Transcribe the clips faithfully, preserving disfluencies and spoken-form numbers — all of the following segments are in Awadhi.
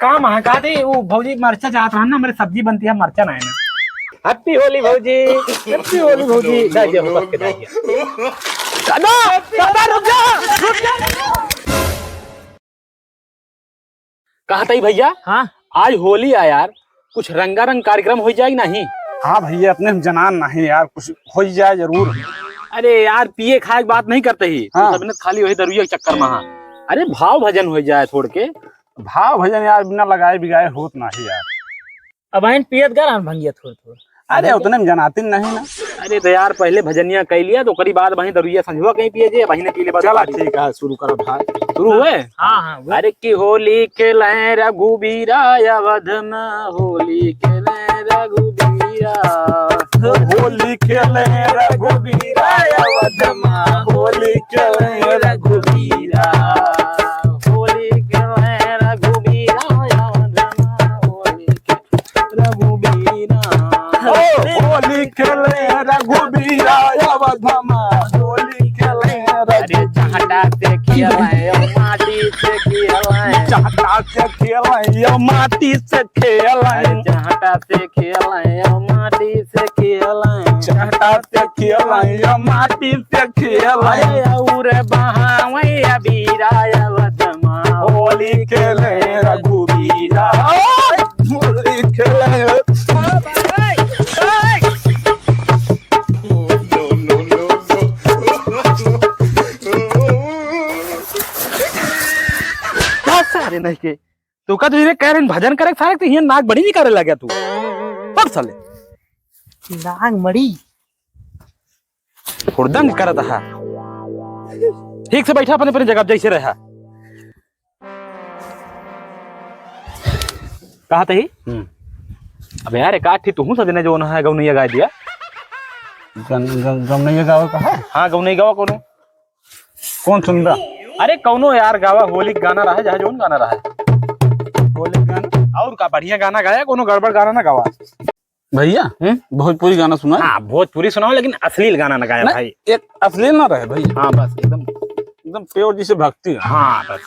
काम है, का थे, वो भौजी मरचा चाहत रहन ना, हमरे सब्जी बनती है, मरचा ना है ना। Happy होली भौजी। Happy होली भौजी। दाई दिया, बस के दाई दिया। दादा, दादा, रुक जा, रुक जा। कहत हई भैया, हाँ। आज होली आ यार, कुछ रंगारंग कार्यक्रम होइ जाए कि नहीं? हाँ भैया, अपने हम जनान नहीं यार, कुछ होइ जाए जरूर। अरे यार, पिए खाए के बात नहीं करते ही, हाँ। तू सब ने खाली वही दरुइया के चक्कर में, हाँ। अरे भाव भजन होइ जाए थोड़ के। भाव भजन यार बिना लगाए बिगाए होत नाही यार। अबहिन पियत गा रहन भंगिया थोड़ थोड़। अरे उतने में जनातिन नहीं ना। अरे तो यार पहिले भजनिया कइ लिया तो ओकरी बाद वहीं दरुइया संझवा कहीं पिए जे, वहीं ने पी ले बाद चला पानी। ठीक है, शुरू कर भाई। शुरू हुए? हाँ, हाँ, हुए। अरे कि होली खेले रघुबीरा अवध में, होली खेले रघुबीरा। होली खेले रघुबीरा अवध में, होली खेले रघुबीरा। होली खेले रघुबीरा अवध में, होली रघुबीरा। ओ, होली खेले रघुबीरा अवध में, होली खेले रघु- अरे चाहटा से खेले, ओ माटी से खेले। चाहटा से खेले, ओ माटी से खेले। अरे चाहटा से खेले, ओ माटी से खेले। चाहटा से खेले, ओ माटी से खेले। अरे और बहावे अबीरा अवध में, होली खेले रघुबीरा। का सारे नहीं के? तो का तुझे कह रहे भजन करे सारे, तो हियां नाक बड़ी नहीं करे लगे तू। पढ़ साले। नाक मड़ी। हुड़दंग करत हा। ठीक से बैठा अपने, अपने जगह जैसे रहा। कहा तही? हम्म। अब यार, एक आठ ठी तुहूँ सजने जो ना है, गौनैया गाय दिया। गन-, गन-, गौनैया गावे का है? हाँ, गौनैया गावा कोनो। कौन सुनता? अरे, कौनो यार गावा, होली गाना रहा, चाहे जौन गाना रहा। होली गाना? और का बढ़िया गाना गाया, कोनो गड़बड़ गाना ना गावा। भैया, हम्म? भोजपुरी गाना सुनाए? हाँ, भोजपुरी सुनाओ, लेकिन अश्लील गाना ना गाया नहीं, भाई। एक अश्लील ना रहे भैया। हाँ, बस एकदम। एकदम pure जैसे भक्ति गाना। हाँ, बस।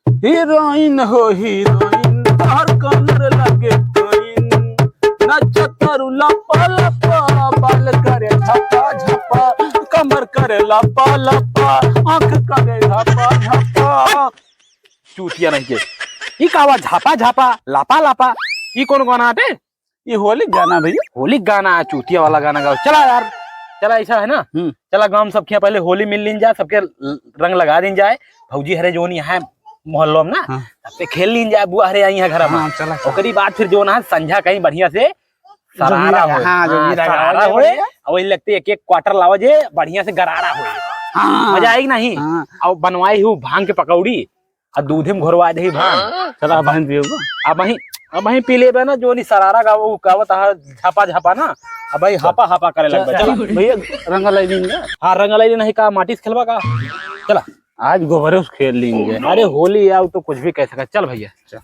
हीरोइन हो हीरोइन, तोहर कमर लगे कोइन, नचतरु लपा लपा, बाल करे झपा झपा, कमर करे लपा लपा, आँख करे झपा झपा। चूतिया नहीं के। ई का बा? झापा झापा, लापा लापा, ई कौन गाना आटे? ये होली गाना भैया। होली गाना है, चूतिया वाला गाना गाओ। चला यार, चला, ऐसा है ना, हम्म। चला गाँव में सबके यहाँ पहले होली मिल लीन जाए, सबके ल-, रंग लगा दीन जाए। भौजी हरे जोन यहाँ मोहल्लो में ना, हाँ। सबसे खेल लीन जाए, बुआ हरे आई है घर में। हाँ, चला, चला। ओकरी बाद फिर जोन है संझा कहीं बढ़िया से सरारा जोगिया, होए। हाँ, हाँ, जोगिया सरारा लगाओ होए। बढ़िया। और वही लगते एक एक quarter लावा जे बढ़िया से गरारा होए। हाँ। मजा आई कि नहीं? हाँ। और बनवाई हूँ भांग के पकौड़ी। आ दूधे में घोरवा देही भांग। चला, अब बहन पियोगो। अब वहीं, अब वहीं पी लेबे ना, जो नी सरारा गावा, उ गावत हा झापा झापा ना, अब वहीं चल। हापा हापा करे लगबे। चल, चल। भैया, रंग लाई दिन का? हाँ, रंग लाई दिन है का, माटी से खेलबा का? चला। आज गोबरे से खेल लेंगे। अरे, होली आओ तो कुछ भी कह सका। चल भैया, चल।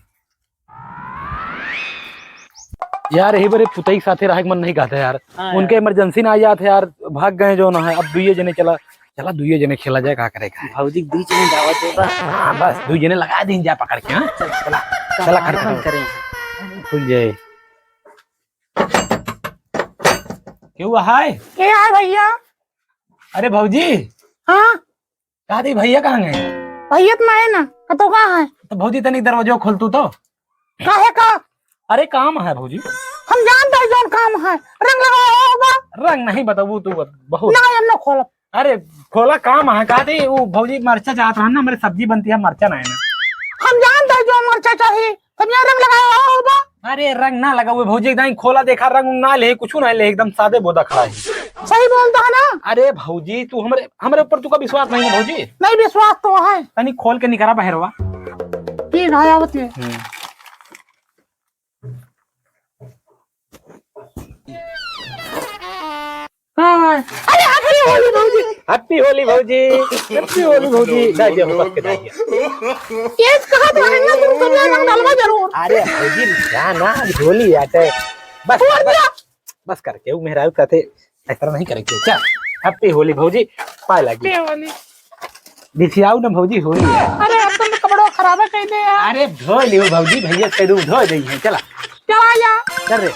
यार, यही बरे पुतई के साथे रहे के मन नहीं कहता यार। हाँ उनके यार। Emergency ना आ जात है यार, भाग गए जो ना है। अब दुइये जने चला, चला दुइये जने खेला जाए, का करे का है। भौजी के बीच में जावत होता। हाँ, बस दुइये जने लगा दीन जा पकड़ के, हाँ? चल, चला। चला, खट, खट। करें। खुल जाए। क्यों है? के है भैया? अरे भौजी। हाँ। का दी भैया कहाँ गए? भैया तो नहीं ना, कतो कहाँ है? तो भौजी तनिक दरवाजो खोल तू तो। काहे का? अरे काम है भौजी। हम जानते हैं जौन काम है। रंग लगाओ बा। रंग नहीं बताबू तू बत-, बहुत। ना, हम ना खोलब। अरे खोला काम है, का दी वो भौजी मरचा चाहत रहन ना, हमरे सब्जी बनती है, मरचा नहीं ना। हम जानते हैं जौन मरचा चाहिए। तब यहाँ रंग लगाओ बा। अरे रंग ना लगाओ भौजी, एकदम खोला देखा, रंग उंग ना ले, कुछ ना ले, एकदम सादे बोदा खड़ा है। सही बोलता है ना? अरे भौजी, तू हमरे, हमरे ऊपर तू का विश्वास नहीं है भौजी? नहीं, विश्वास तो है। तनी खोल के निकरा बहरवा। ठीक है, आवत है। हम्म। हाँ, अरे happy होली भौजी। Happy होली भौजी। Happy होली भौजी। दाई दिया, बस के दाई दिया। ये कहा तो है ना, तुम सब यहाँ रंग डालवा जरूर। अरे भौजी, जा ना, आज होली आटे। बस, छोड़ बस। दिया। बस करके, वो मेहरारू कहते, ऐसा नहीं करेंगे। चल, happy होली भौजी, पाए लागी। Happy होली। बिछियाऊ ना भौजी, होली है। अरे, अब तुम कपड़ों खराबे कइ दे यार। अरे धो लियो भौजी, भैया से दू धो दे है, चला। चला जा। चल रे।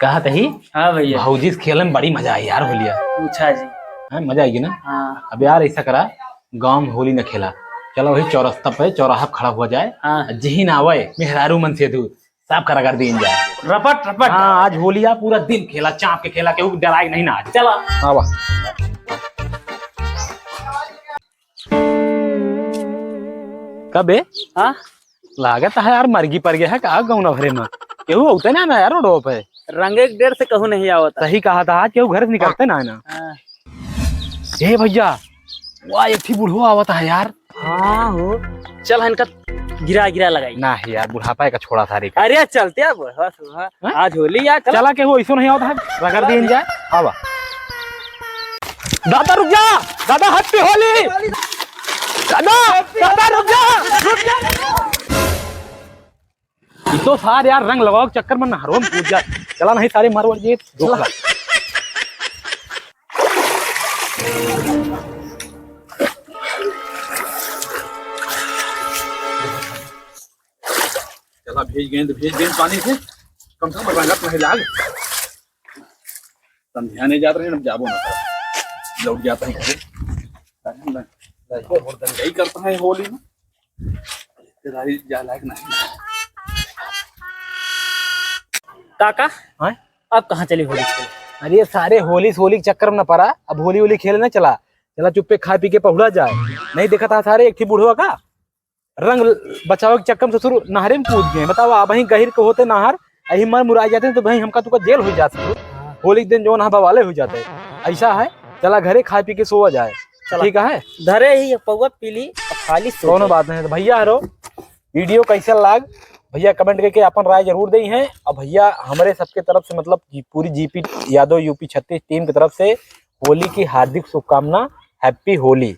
कहा तही? हाँ भैया। भौजी से खेले में बड़ी मजा आई यार होलिया। अच्छा जी। हाँ, मजा आएगी ना? हाँ। अब यार ऐसा करा, गाँव में होली न खेला, चला वही चौरस्ता पे, चौराहा पे खड़ा हुआ जाए। हाँ। जही ना आवे मेहरारू मन से दू साफ करा कर दीन जाए। रपट रपट। हाँ, आज होलिया पूरा दिन खेला, चाप के खेला, केहू डराए नहीं ना आज। चला। हाँ वाह। कबे? हाँ? लागत है यार, मरगी पर गया है का गाँव ना भरे में? केहू होते ना ना यार रोडो पे। रंगे के डेर से कहू नहीं आवत। सही कहा था, आज केहू घर से निकलते ना ना। हाँ। ए भैया, वाह, एक ही बुढ़वा आवत है यार। हाँ हो, चल इनका गिरा गिरा लगाई। ना है यार, बुढ़ापा का छोड़ा सारे का। अरे चलते अब, बस, हाँ, हाँ? आज होली यार, चला। चला केहू ऐसो नहीं आवत है, रगड़ दीन जाए। आवा। दादा रुक जा, दादा हैप्पी होली। दादा, दादा रुक जा, रुक जा। ये तो सार यार रंग लगाओ के चक्कर में नहरो में कूद जा। चला नहीं सारे मारवाड़ जी, धोखा। चला भेज गए तो भेज गए पानी से, कम से कम रंगत नहीं लाग। समझाने जात रहे, अब जाबो ना कर। लौट जाता है घरे। लड़के बहुत दंगाई करता है होली में। रिश्तेदारी जा लायक नहीं। काका, हाँ? अब कहाँ चली होली खेले? अरे सारे होली से होली के चक्कर में न पड़ा, अब होली होली खेले न चला। चला चुप्पे खा पी के पहुड़ा जाए। नहीं देखा था सारे एक ही बूढ़वा का रंग बचावे के चक्कर में ससुर नहरे में कूद गए। बताओ, अब ही गहिर के होते नहर, अही मर मुराई जाते तो भाई हमका तुका जेल हो जात ससुर। होली के दिन जौन है बवाले हो जाते। ऐसा है, चला घरे खा पी के सोवा जाए। चला। ठीक है? धरे ही पौवा पी ली, अब खाली सो कोनो जाए। बात नहीं। तो भैया हरो, वीडियो कैसे लाग, भैया कमेंट करके अपन राय जरूर देई हैं। और भैया हमरे सबके तरफ से, मतलब कि पूरी जीपी यादव यूपी छत्तीस टीम की तरफ से होली की हार्दिक शुभकामना, हैप्पी होली।